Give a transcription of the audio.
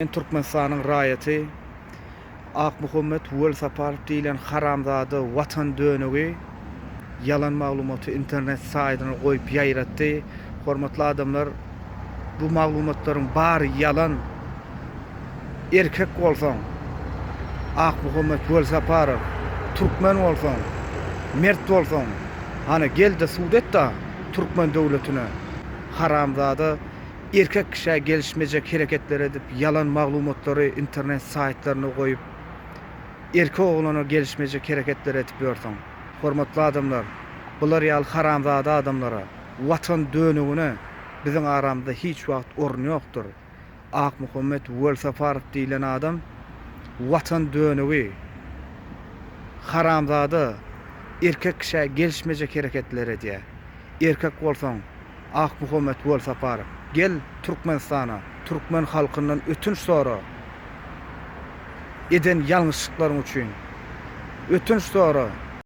Men Türkmenistanyň raýaty Akmuhammet Welsaparow diýlen haramzada watan dönügi ýalan maglumaty internet saýdyna goýup ýaýratdy. Hormatly adamlar bu maglumatlaryň bary ýalan. Erkek bolsaň Akmuhammet Welsaparow türkmen bolsaň mert bolsaň hany gel-de sud et-da türkmen döwletine haramzada Erkek kişä gelişmejek hereketler edip ýalan maglumatlary internet saýtlaryna goýup erkek oglana gelişmejek hereketler edip ýörsüň. Hormatly adamlar bular ýaly haramzada adamlara watan dönügine biziň aramyzda hiç wagt orun ýokdur. Akmuhammet Welsaparow diýlen adam watan dönügi haramzada erkek kişä gelişmejek hereketler edýär. Erkek bolsaň Akmuhammet Welsaparow, gel Türkmenistana, türkmen halkyndan ötünç sora eden ýalňyşlyklaryň üçin. Ötünç sora.